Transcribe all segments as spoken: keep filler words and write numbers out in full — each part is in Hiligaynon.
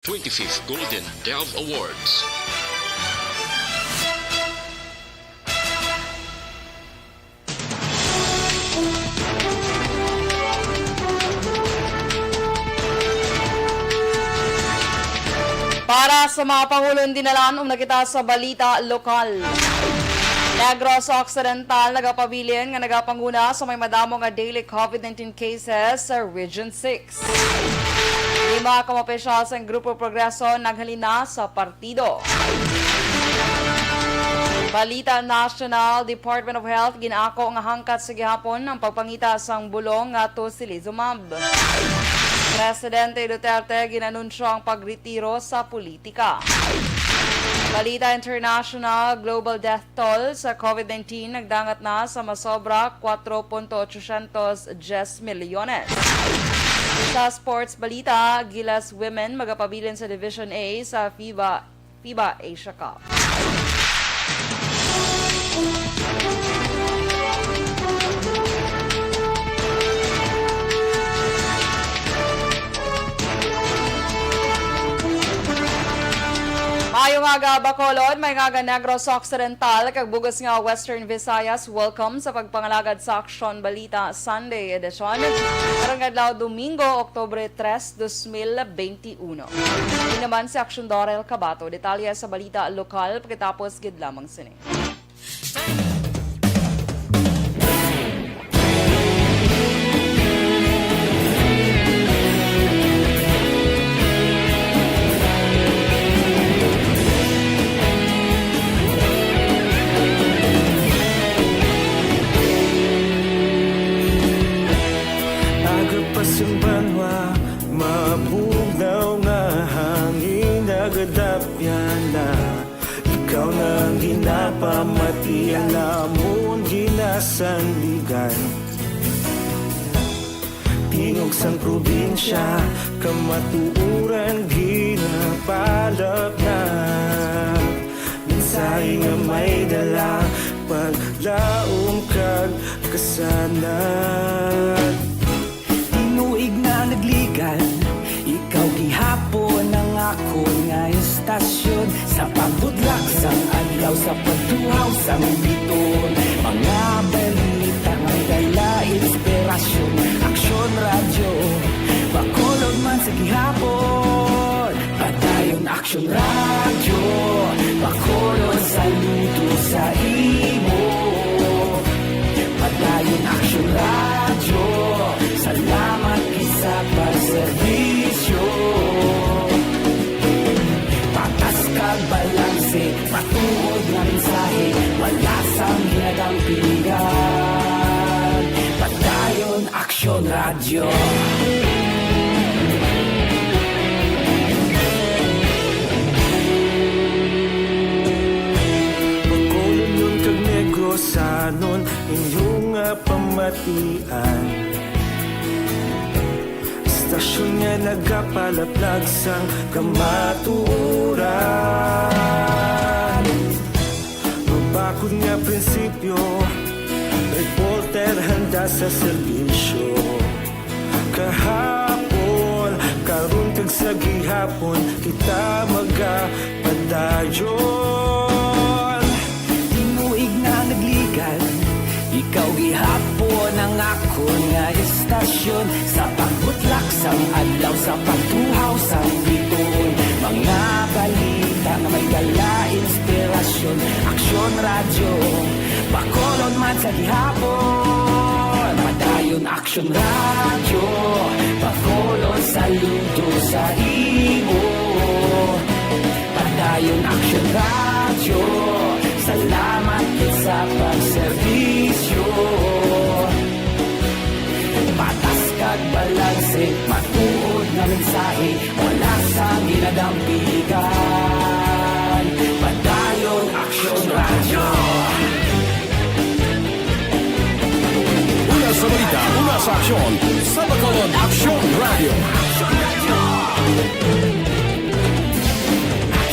Twenty-fifth Golden Dove Awards. Para sa mga pangulon dinalan, um, na kita sa balita lokal. Negros Occidental nagapabilin nga nagapanguna sa may madamo nga daily COVID nineteen cases sa Region six. Lima ka mga opisyal sang Grupo Progreso naghalin na sa partido. Balita nasyonal, Department of Health gin-ako nga hangkat sa gihapon ang pagpangita sang bulong nga tocilizumab. Presidente Duterte ginanunsyo ang pagretiro sa politika. Balita international, global death toll sa COVID nineteen nagdangat na sa masobra kuwatro punto ochocientos diyes milyones. Sa sports balita, Gilas Women magapabilin sa Division A sa FIBA, FIBA Asia Cup. Maayong aga, Bacolod. Maayong aga, Negros Occidental, kag bug-os nga Western Visayas. Welcome sa pagpangalagad sa Aksyon Balita Sunday Edition. Karong adlaw, Domingo, Oktubre tres, dos mil bente uno. Ini naman si Aksyon Dorel Cabato. Detalye sa balita lokal pagkatapos gid lamang sini. Aga pa sang banwa, mabugnaw nga hangin nagadapyan na. Ikaw na ang ginapamati, ang lamon ginasandigan. Tingog sang probinsya, kamatuoran ginapalapnag. Mensahe nga may dala, paglaom kag kasanag. Tinuig na nagligan, ikaw gihapon ang akon nga istasyon. Sa pagbudlak sang adlaw, sa pagtuhaw sang biton, mga balita nga may dala inspirasyon. Aksyon Radyo, Bacolod man sa gihapon. Padayon Aksyon Radyo, Bacolod, saludo sa imo. Padayon Aksyon Radyo, salamat gid sa pagserbisyo. Patas kag balanse, matuod nga mensahe, wala sang ginadampigan. Padayon Aksyon Radyo. Bacolodnon kag Negrosanon, inyo nga pamatian. Istasyon nga nagapalaplag sang kamatuoran. Mabakod nga prinsipyo, reporter handa sa serbisyo. Kahapon, karon kag sa gihapon, kita magapadayon. Tinuig na nagligan, ikaw gihapon ang akon nga istasyon. Sa pagbutlak sang adlaw, sa pagtuhaw sang biton, mga balita nga may dala inspirasyon. Aksyon Radyo, Bacolod man sa gihapon. Padayon Aksyon Radyo, Bacolod, saludo sa imo. Padayon Aksyon Radyo, salamat gid sa pagserbisyo. Patas kag balanse, matuod nga mensahe, wala sang ginadampigan. Padayon Aksyon Radyo. Una sa balita, una sa aksyon, sa Bacolod Aksyon Radyo.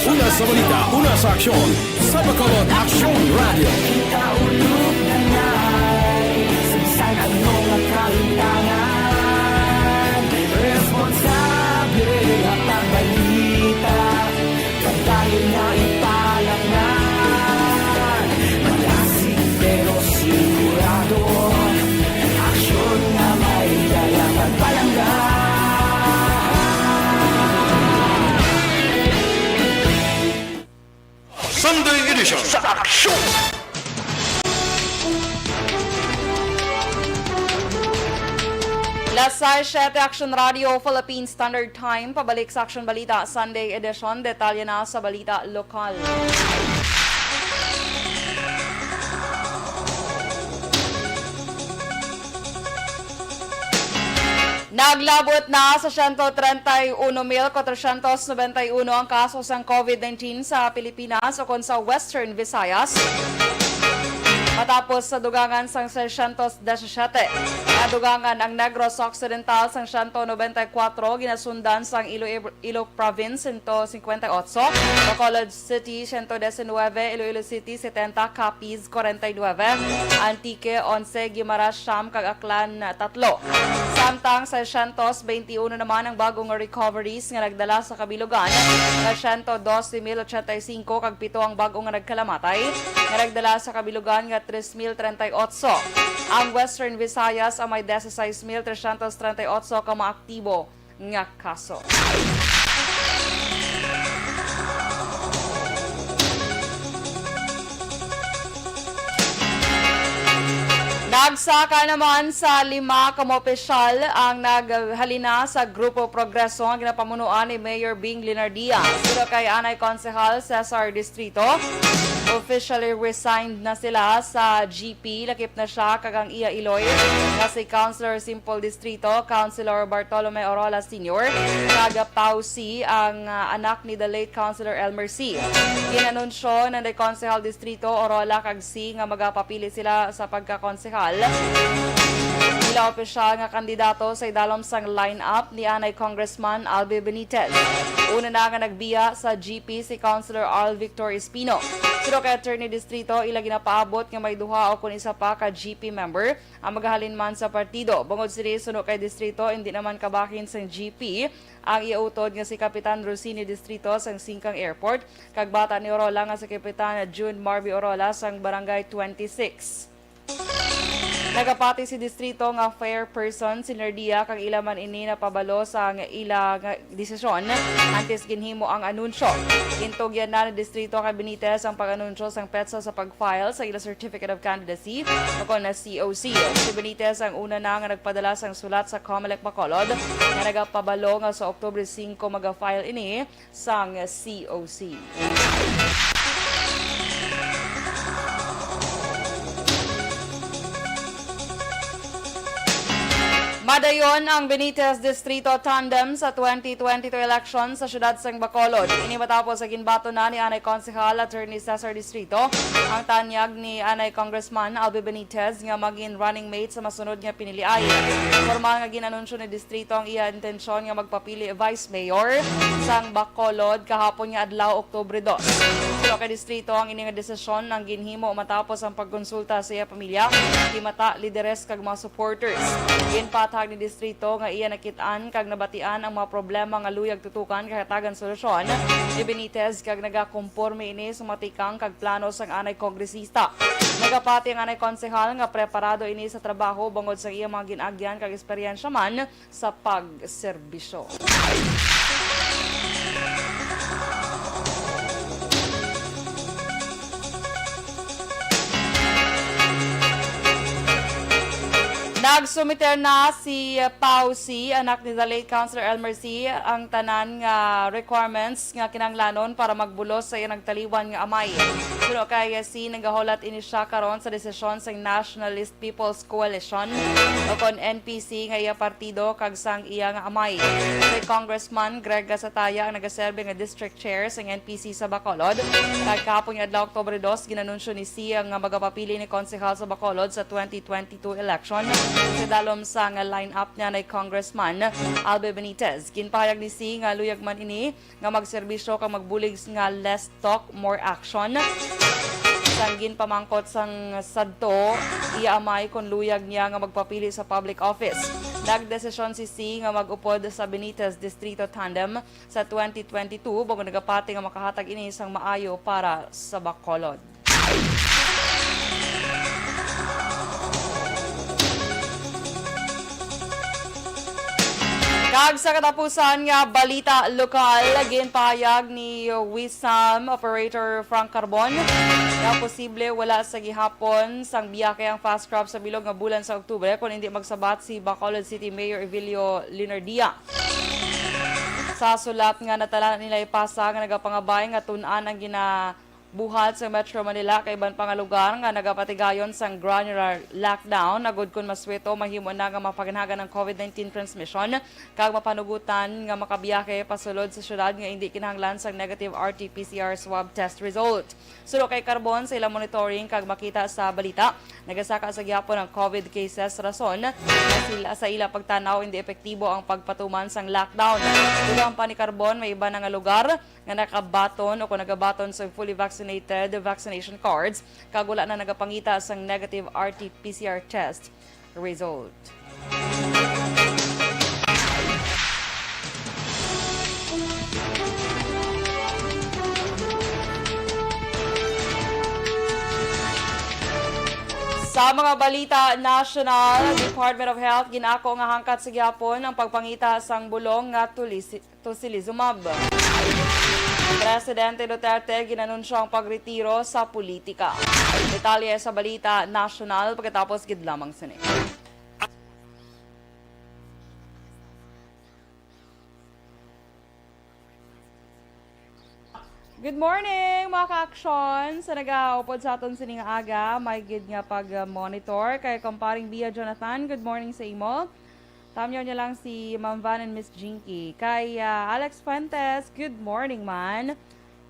Una sa balita, una sa aksyon, sa Bacolod Aksyon Radyo. Kita ulog na ngay, sa bisan ano nga kahitangan, responsable nga pagbalita. Sunday Edition sa Aksyon. Las sais siyete, Action Radio, Philippine Standard Time. Pabalik sa Action Balita, Sunday Edition. Detalye na sa balita lokal. Naglabot na sa siyento treinta y uno mil cuatrocientos noventa y uno ang kaso sang COVID nineteen sa Pilipinas ukon sa Western Visayas. Matapos sa dugangan sang seiscientos diecisiete, nadugangan ang Negros Occidental sang siyento noventa y kuwatro, ginasundan sang Iloilo Province, siyento cincuenta y ocho, Bacolod City, siyento diecinuebe, Iloilo City, setenta, Capiz, kwarenta y nuebe, Antique, onse, Guimaras, siyam, kag Aklan, tatlo. Samtang seiscientos veintiuno naman ang bag-o nga recoveries nga nagdala sa kabilugan nga siyento doce mil ochenta y cinco, kag pito ang bag-o nga nagkalamatay nga nagdala sa kabilugan nga tres mil treinta y ocho. Ang Western Visayas ang may dieciséis mil trescientos treinta y ocho ka maaktibo nga kaso. Nagsaka naman sa lima ka mga opisyal ang naghalina sa Grupo Progreso nga ginapamunuan ni Mayor Bing Linardia. Suno kay anay Konsehal Cesar Distrito, officially resigned na sila sa G P, lakip na siya kag ang iya iloy nga si Councilor Simple Distrito, Councilor Bartolome Orola Senior, kag Pau C, ang, ah, anak ni the late Councilor Elmer C. Ginanunsyo ni Konsehal Distrito Orola kag C nga magapapili sila sa pagkakonsehal. Ila opisyal nga kandidato sa idalom sang lineup ni anay Congressman Albi Benitez. Una na nga nagbiya sa G P si Councilor Arl Victor Espino. Suno kay Attorney Distrito, ila ginapaabot nga may duha o kon isa pa ka G P member ang magahalin man sa partido. Bangod sini, suno kay Distrito, indi naman kabahin sang G P ang iya utod nga si Kapitan Rosini Distrito sang Singkang Airport, kag bata ni Orola nga si Kapitan June Marby Orola sang Barangay twenty-six. Nagapati si Distrito nga fair person si Nerdia, kag ila man ini napabalo sang ila nga desisyon antes ginhimo ang anunsyo. Gintugyan na ni Distrito kay Benitez ang pag-anunsyo sang petsa sa pag-file sa ila Certificate of Candidacy, o kon na C O C. Si Benitez ang una na nga nagpadala sang sulat sa Comelec Bacolod nga nagapabalo nga sa Oktubre singko maga-file ini sang C O C. Madayon ang Benitez Distrito Tandem sa twenty twenty-two election sa siyudad sang Bacolod. Ini matapos sa ginbaton na ni anay Konsehal Attorney Cesar Distrito ang tanyag ni anay Congressman Albi Benitez nga magin running mate sa masunod nga piniliay. Formal nga gin-anunsyo ni Distrito ang iya intensyon nga magpapili vice mayor sang Bacolod kahapon nga adlaw, Oktubre dos. Suno kay Distrito, ang ini nga desisyon ang ginhimo matapos ang pagkonsulta sa iya pamilya, himata, lideres kag mga supporters. Ginpahayag ni Distrito nga iya nakit-an kag nabatian ang mga problema nga luyag tutukan kag hatagan solusyon ni Benitez, kag nagakomporme ini sa matikang kag plano sang anay kongresista. Nagapati ang anay konsehal nga preparado ini sa trabaho bangod sa iya mga gin-agyan kag eksperyensya man sa pagserbisyo. Nagsumiter na si Pau C, anak ni the late Councilor Elmer C, ang tanan nga requirements nga kinahanglanon para magbulos sa iya nagtaliwan nga amay. Suno kay C, nagahulat ini siya karon sa desisyon sang Nationalist People's Coalition, o kon N P C, nga iya partido kag sang iya nga amay. Si Congressman Greg Gasataya ang nagaserbi nga district chair sang N P C sa Bacolod. Kag kahapon nga adlaw, Oktubre dos, ginanunsyo ni C nga magapapili ni konsehal sa Bacolod sa twenty twenty-two election. Sa dalom sang line-up niya ni Congressman Albi Benitez. Ginpahayag ni C nga luyag man ini nga magserbisyo kag magbulig nga less talk, more action. Sang ginpamangkot sang sadto iya amay kon luyag niya nga magpapili sa public office, nagdesisyon si C nga mag-upod sa Benitez Distrito Tandem sa twenty twenty-two, bangod nagapati nga makahatag ini sang maayo para sa Bacolod. Ag sa katapusan nga balita lokal, ginpahayag ni Wisam Operator Frank Carbon nga posible wala sa gihapon sang biyahe ang fast crab sa bilog nga bulan sa Oktubre kon hindi magsabat si Bacolod City Mayor Evilio Leonardia. Sa sulat nga natala nila ipasa nga nagapangabay nga tun-an ang gina buhat sa Metro Manila kag iban pa nga lugar nga nagapatigayon sang granular lockdown, agud kon masweto mahimo na nga mapaginhagan ang COVID nineteen transmission kag mapanugutan nga makabiyahe pasulod sa syudad nga indi kinahanglan sang negative R T P C R swab test result. Suno kay Carbon, sa ilang monitoring kag makita sa balita, nagasaka sa gihapon ang COVID cases, rason nga sila, sa ila pagtanaw, hindi epektibo ang pagpatuman sang lockdown. Dugang pa ni Carbon, may iba na nga lugar nga nakabaton o kung nagabaton sa fully vaccinated vaccination cards kag wala na nagapangita sang negative R T P C R test result. Sa mga balita nasyonal, Department of Health ginako nga hangkat sa gihapon ang pagpangita sang bulong nga tulisi-, tocilizumab. Presidente Duterte ginanunsyo ang pagretiro sa politika. Detalye sa balita nasyonal pagkatapos gid lamang sini. Good morning, mga ka-aksyon! Sa nagaupod sa aton sining aga, may gid nga pag-monitor kay Kumparing Bia Jonathan. Good morning sa imo. Tamyaw niya lang si Ma'am Van and Miss Jinky. Kay, ah, Alex Fuentes, good morning, man.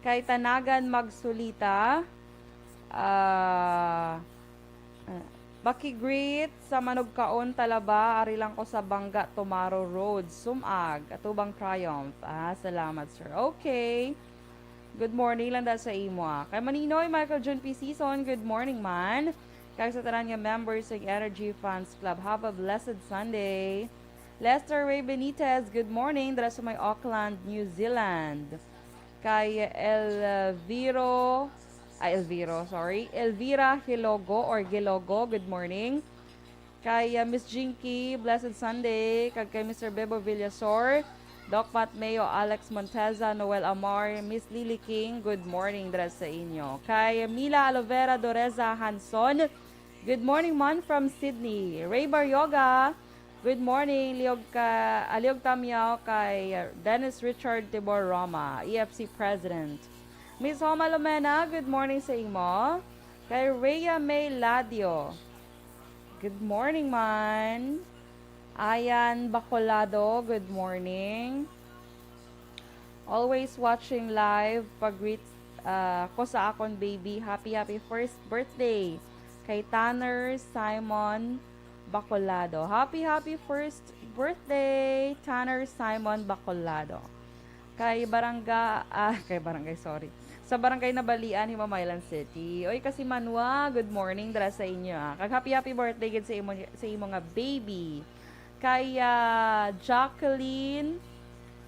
Kay Tanagan Magsulita, ah, ah, makigreet sa Manugkaon, Talaba, ari lang ko sa Bangga, Tomaro Road, Sumag, atubang Triumph. Ah, salamat, sir. Okay. Good morning lang da sa imo, ah. Kay Maninoy Michael Jun P. Season, good morning, man. Kag sa tanan nga members sa Energy Fans Club, have a blessed Sunday. Lester Ray Benitez, good morning, dira sa may Auckland, New Zealand. Kay Elviro, ay, Elviro, sorry. Elvira Hilogo or Gilogo, good morning. Kay, ah, Miss Jinky, blessed Sunday. Kag kay Mister Bebo Villasor, Doc Pat Mayo, Alex Monteza, Noel Amar, Miss Lily King, good morning dira sa inyo. Kay Mila Alovera Doreza Hanson, good morning, man, from Sydney. Ray Baryoga, good morning. Liog ka, ah, liog tamyaw kay, ah, Dennis Richard Tibor Roma, E F C President. Miss Homa Lomena, good morning sa imo. Kay Rhea May Ladio, good morning, man. Ayan Bacolado, good morning. Always watching live, pag-greet, ah, ko sa akon baby. Happy, happy first birthday kay Tanner Simon Bacolado. Happy, happy first birthday, Tanner Simon Bacolado. Kay barangga-, ah, kay barangay, sorry. Sa barangay Nabalian, Himamaylan City. Oy, kasi Manwa, good morning dira sa inyo, ah. Kag happy, happy birthday gid sa imo, sa imo nga baby. Kay, ah, Jacqueline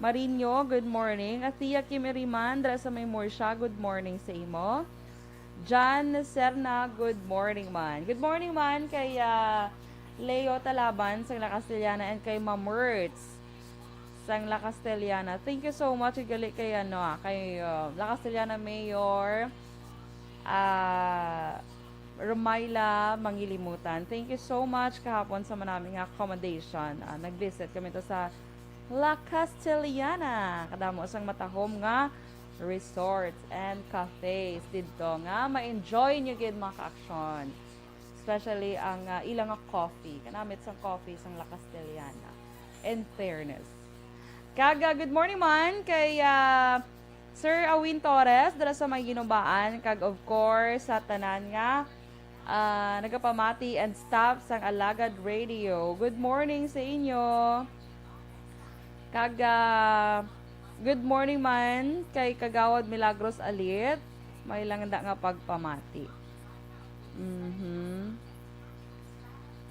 Marino, good morning. Athea Kim Iriman, dira sa may Murcia, good morning sa imo. Jan Serna, good morning, man. Good morning, man, kay, ah, Leo Talaban, sang La Castellana, and kay Ma'am Mertz, sang La Castellana. Thank you so much, gali kay, ano, ah, kay, ah, La Castellana Mayor, ah, Romaila Mangilimutan. Thank you so much kahapon sa manami nga accommodation. Ah, nag-visit kami to sa La Castellana. Kadamo sang matahom nga resorts and cafes didto nga ma-enjoy nyo gid, mga ka-aksyon. Especially ang, ah, ila nga coffee. Kanamit sang coffee sang La Castellana. In fairness. Kag, ah, good morning man kay, ah, Sir Awin Torres, dira sa may Ginubaan. Kag of course, sa tanan nga, ah, nagapamati and staff sang Alagad Radio. Good morning sa inyo. Kag, ah, good morning man kay Kagawad Milagros Alit. May lang da nga pagpamati. Mhm.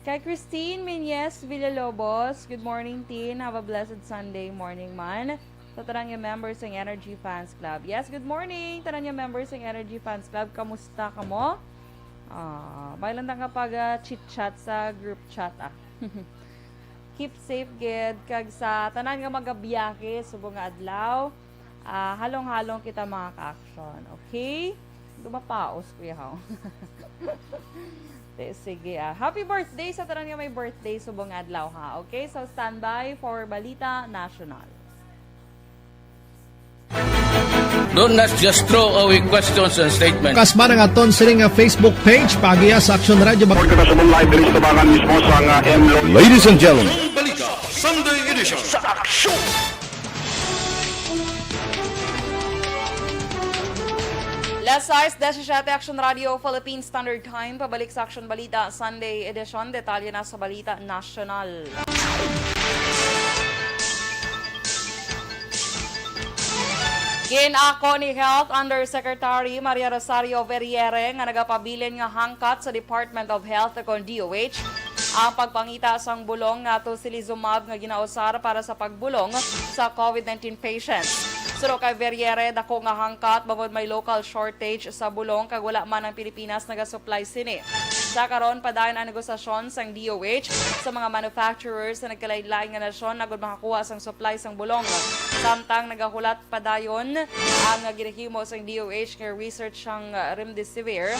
Kay Christine Menyes Villalobos, good morning, Tin. Have a blessed Sunday morning man. Sa tanan nga members sang Energy Fans Club. Yes, good morning, tanan nga members sang Energy Fans Club. Kamusta kamo? Ah, may lang da nga pag, ah, chit-chat sa group chat, ah. Keep safe gid, kag sa tanan nga magabiyahe subong nga adlaw, ah, halong-halong kita, mga ka-action, okay? Gumapaos, Kuya Haw. Te, sige, ah. Happy birthday sa tanan nga may birthday subong nga adlaw, ha? Okay, so standby for Balita National. Do not just throw away questions and statements. Kasma nga aton sini nga Facebook page, paagiha sa Action Radio. Mag- Report kita sa live diri sa Tabangan mismo sa nga M Lo. Ladies and gentlemen, Balita Sunday Edition. Las sais disisiete, Action Radio Philippine Standard Time. Pabalik sa Action Balita Sunday Edition. Detalye na sa Balita National. Gin-ako ni Health Undersecretary Maria Rosario Verriere nga nagapabilin nga hangkat sa Department of Health o kon D O H ang pagpangita sang bulong nga tocilizumab nga ginausar para sa pagbulong sa COVID nineteen patients. Suno kay Verriere, dako nga hangkat bangod may local shortage sa bulong kag wala man ang Pilipinas nagasupply sini. Sa karon, padayon ang negosasyon sang D O H sa mga manufacturers sa nagkalain-lain nga nasyon agud makakuha sang supply sang bulong. Samtang nagahulat padayon ang ginahimo sang D O H nga research sang remdesivir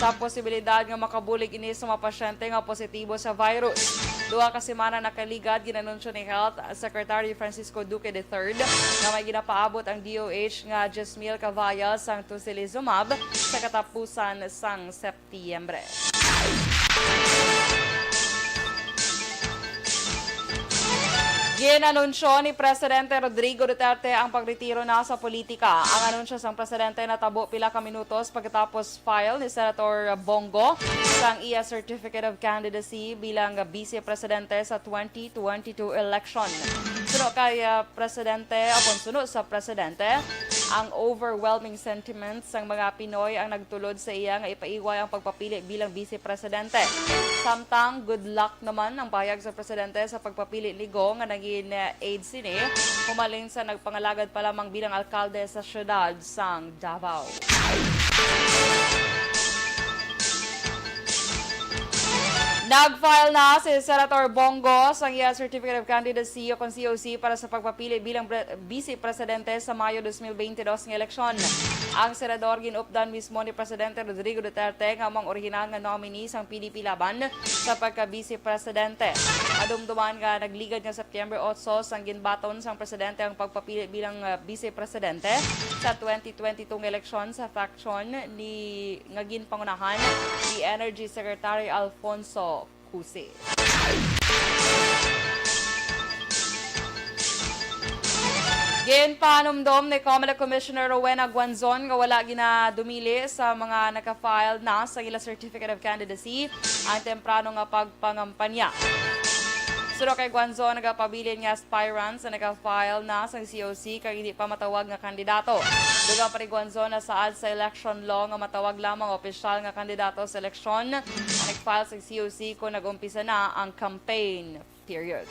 sa posibilidad nga makabulig ini sa mga pasyente nga positibo sa virus. Duha ka semana nakaligad, ginanunsyo ni Health Secretary Francisco Duque the third nga may ginapaabot ang D O H nga diyes mil ka vials sang tocilizumab sa katapusan sang September. Ginanunsyo ni Presidente Rodrigo Duterte ang pagretiro na sa politika. Ang anunsyo sang presidente natabo pila ka minutos pagkatapos file ni Senator Bong Go sang iya Certificate of Candidacy bilang Vice Presidente sa twenty twenty-two election. Suno kay, ah, Presidente, o kon suno sa Presidente, ang overwhelming sentiment sang mga Pinoy ang nagtulod sa iya nga ipaiway ang pagpapili bilang Vice Presidente. Samtang, good luck naman ang pahayag sa Presidente sa pagpapili ni Go nga nangin-aid sini humalin sa nagpangalagad pa lamang bilang alkalde sa siyudad sang Davao. Nag-file na si Senator Bong Go sang iya Certificate of Candidacy o kon C O C para sa pagpapili bilang pre-, Vice Presidente sa Mayo dos mil bente dos nga eleksyon. Ang senador ginupdan mismo ni Presidente Rodrigo Duterte nga amo ang orihinal nga nominee sang P D P Laban sa pagka-Vice Presidente. Madumduman nga nagligad nga September otso sang ginbaton sang presidente ang pagpapili bilang, ah, Vice Presidente sa twenty twenty-two nga eleksyon sa faction ni nga ginpangunahan ni Energy Secretary Alfonso Cuse. Ginpanumdom ni Comelec Commissioner Rowena Guanzon nga wala ginadumili sa mga naka-file na sa ila Certificate of Candidacy ang temprano nga pagpangampanya. Suno kay Guanzon, nagapabilin nga aspirants na naka-file na sa C O C kag hindi pa matawag nga kandidato. Dugang pa ni Guanzon, nasaad sa election law nga matawag lamang opisyal nga kandidato sa eleksyon ang nag-file sa C O C kon nag-umpisa na ang campaign period.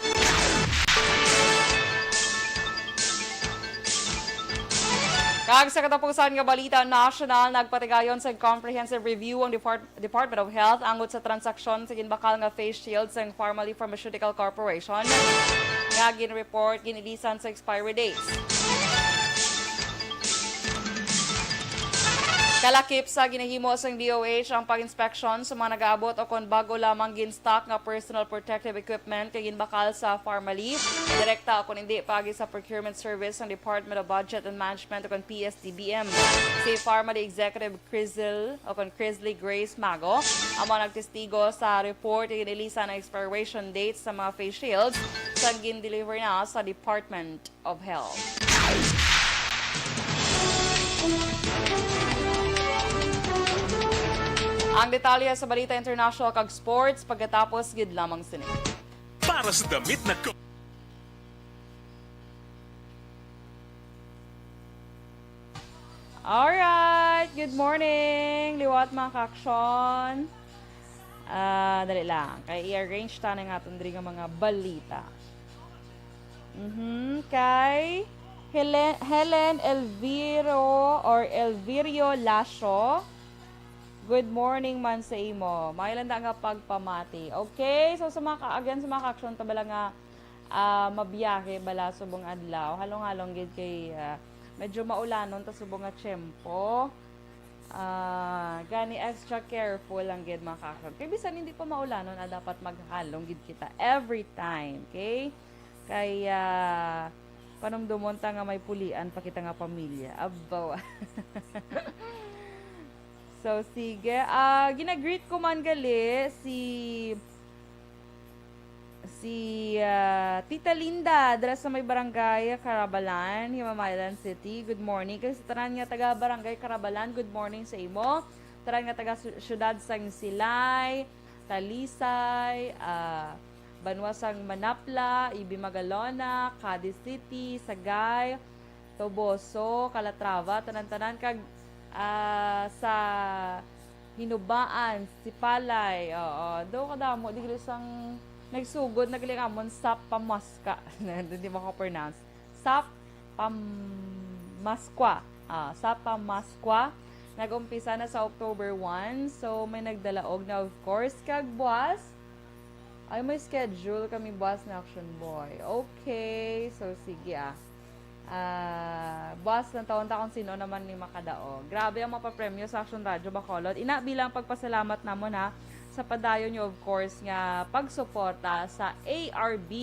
Kag sa katapusan nga balita nasyonal, nagpatigayon sa comprehensive review ang Depart-, Department of Health angot sa transaksyon sa ginbakal nga face shield sang Pharmaly Pharmaceutical Corporation nga gin-report ginilisan sa expiry dates. Kalakip sa ginahimo sang D O H ang pag-inspeksyon sa mga nagaabot o kon bag-o lamang gin-stock nga personal protective equipment kay ginbakal sa Pharmaly, direkta o kon hindi paagi sa procurement service sang Department of Budget and Management o kon P S D B M. Si Pharmaly Executive Crizel o kon Crisley Grace Mago amo ang nagtestigo sa report nga ginilisan ang expiration date sa mga face shields sang gin-deliver na sa Department of Health. Ang detalye sa balita international kag sports pagkatapos gid lamang sini. Para sa damit na ko. Alright, good morning. Liwat, mga ka-action. Ah, dali lang. Kay i-arrange ta na nga aton diri nga mga balita. Mhm, kay Helen, Helen Elviro or Elvirio Lasho. Good morning man sa imo. Maayo lang da nga pagpamati. Okay, so sa mga ka-, again, sa mga ka-aksyon, ta bala nga, ah, mabiyahe bala subong adlaw. Halong-halong gid kay, ah, medyo maulanon ta subong nga tiyempo. Ah, gani extra careful lang gid, mga ka-aksyon. Kay bisan hindi pa maulanon, ah, dapat maghalong gid kita every time, okay? Kay, ah, panumdumon ta nga may pulian pa kita nga pamilya. Abaw. So, sige. Ah, ginagreet ko man gali si, si, ah, Tita Linda, dira sa may barangay Carabalan, Himamaylan City. Good morning. Kag sa tanan nga taga Barangay Carabalan, good morning sa imo. Tanan nga taga su-, siyudad sang Silay, Talisay, ah, banwa sang Manapla, Ibi Magalona, Cadiz City, Sagay, Toboso, Calatrava, tanan-tanan kag, ah, sa Hinubaan, Sipalay. Oo, do kadamo, di gali sang nagsugod na gali ang amon sa Pamasca. Hindi mako-pronounce. Sa Pamascua. Ah, sa Pamascua. Nag-umpisa na sa October one. So, may nagdalaog na, of course. Kag buwas, ay, may schedule kami buwas na Action Boy. Okay. So, sige, ah. Ah, buwas lang tawon ta kung sino naman ni makadaog. Grabe ang mapapremyo sa Action Radio Bacolod. Ina, bilang pagpasalamat namon, ha, sa padayon nyo, of course, nga pagsuporta sa A R B.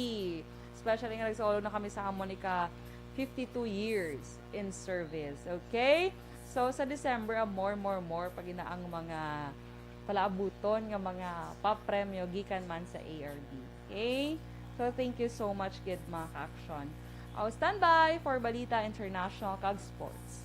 Especially nga nagsuolog na kami sa amon ika fifty-two years in service. Okay? So, sa December, ah, more, more, more, pag ina ang mga palaabuton nga mga papremyo gikan man sa A R B. Okay? So, thank you so much, gid, mga ka-aksyon. I'll stand by for Balita International kag Sports.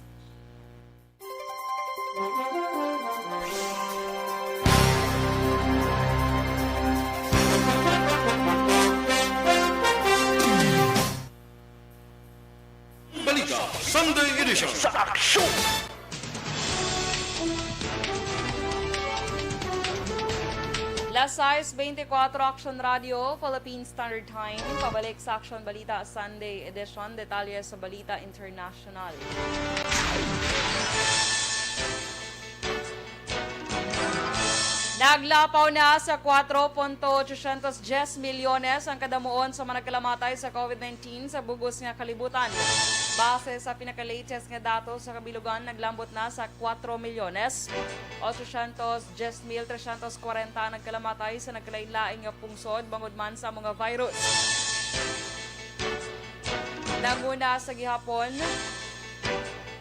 Balita Sunday Edition sa Aksyon. Las sais beintikwatro, Action Radio, Philippine Standard Time. Pabalik sa Action Balita Sunday Edition. Detalye sa Balita International. Naglapaw na sa kuwatro punto ochocientos diyes milyones ang kadamuon sa mga nagkalamatay sa COVID nineteen sa bug-os nga kalibutan. Base sa pinaka-latest nga datos sa kabilugan, naglambot na sa kuwatro milyones, ochocientos diyes mil trescientos kwarenta ang nagkalamatay sa nagkalain-lain nga pungsod bangod man sa mga virus. Nanguna sa gihapon,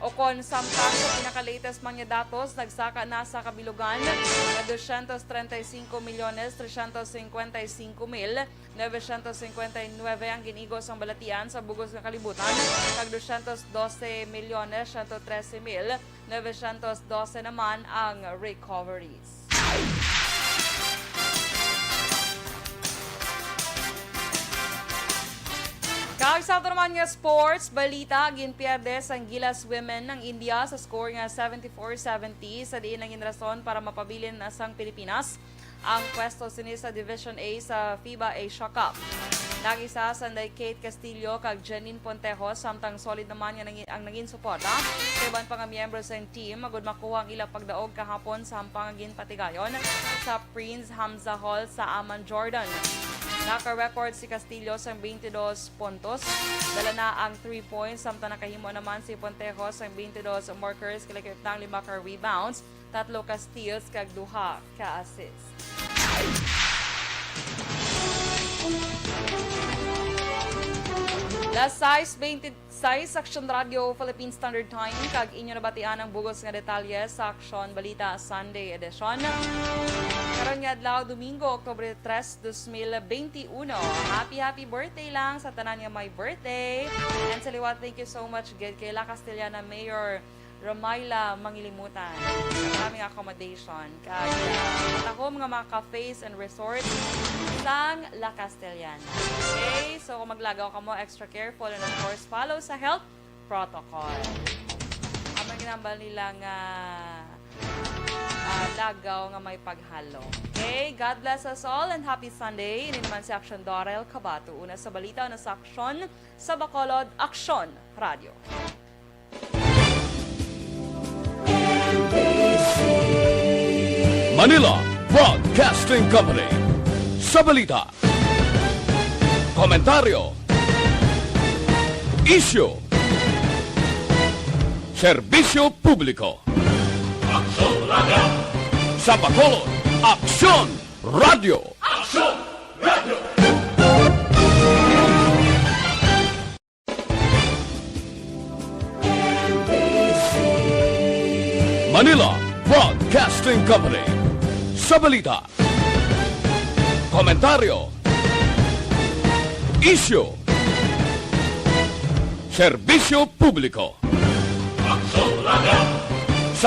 o kon samtang sa pinaka-latest man nga datos, nagsaka na sa kabilugan nga doscientos treinta y cinco millones trescientos cincuenta y cinco mil novecientos cincuenta y nueve ang gin-igo sang balatian sa bug-os nga kalibutan, kag doscientos doce milyones ciento trece mil novecientos doce naman ang recoveries. Kag sa ato naman nga sports balita, ginpierde sang Gilas Women ang India sa score nga seventy-four seventy, sa diin nangin rason para mapabilin na sang Pilipinas ang pwesto sini sa Division A sa FIBA Asia Cup. Nag-isa sanday Kate Castillo kag Janine Pontejo, samtang solid naman nga nangin-, ang nangin suporta sa iban pa nga miyembro sang team, agud makuha ang ila pagdaog kahapon sa hampang nga ginpatigayon sa Prince Hamza Hall sa Amman, Jordan. Naka-record si Castillo sang twenty-dos puntos. Dala na ang three points, samtang nakahimo naman si Pontejo sang twenty-dos markers, kalakip na ang lima ka rebounds, tatlo ka steals, kag duha ka assists. Las sais beintiséis, Action Radio, Philippine Standard Time, kag inyo nabatian ang bug-os nga detalye sa Action Balita Sunday Edition. Karon nga adlaw, Domingo, Oktubre tres, dos mil beintiuno. Happy, happy birthday lang sa tanan nga may birthday. And sa liwat, thank you so much gid kay La Castellana Mayor Romayla Mangilimutan sa aming accommodation kag, ah, matahom nga mga cafes and resorts sang La Castellana. Okay, so kung maglagaw kamo, extra careful and of course, follow sa health protocol. Amang ginambal nila nga, ah, lagaw nga may paghalo. Okay, God bless us all and happy Sunday. Ini naman si Action Dorel Cabato. Una sa balita, una sa aksyon, sa Bacolod, Aksyon Radio. Manila Broadcasting Company. Sa balita, komentaryo, isyu, serbisyo publiko. Aksyon Radio. Sa Bacolod, Aksyon Radio. Aksyon Radio. Manila Broadcasting Company. Sa balita, komentaryo, isyu, serbisyo publiko. Aksyon Radio.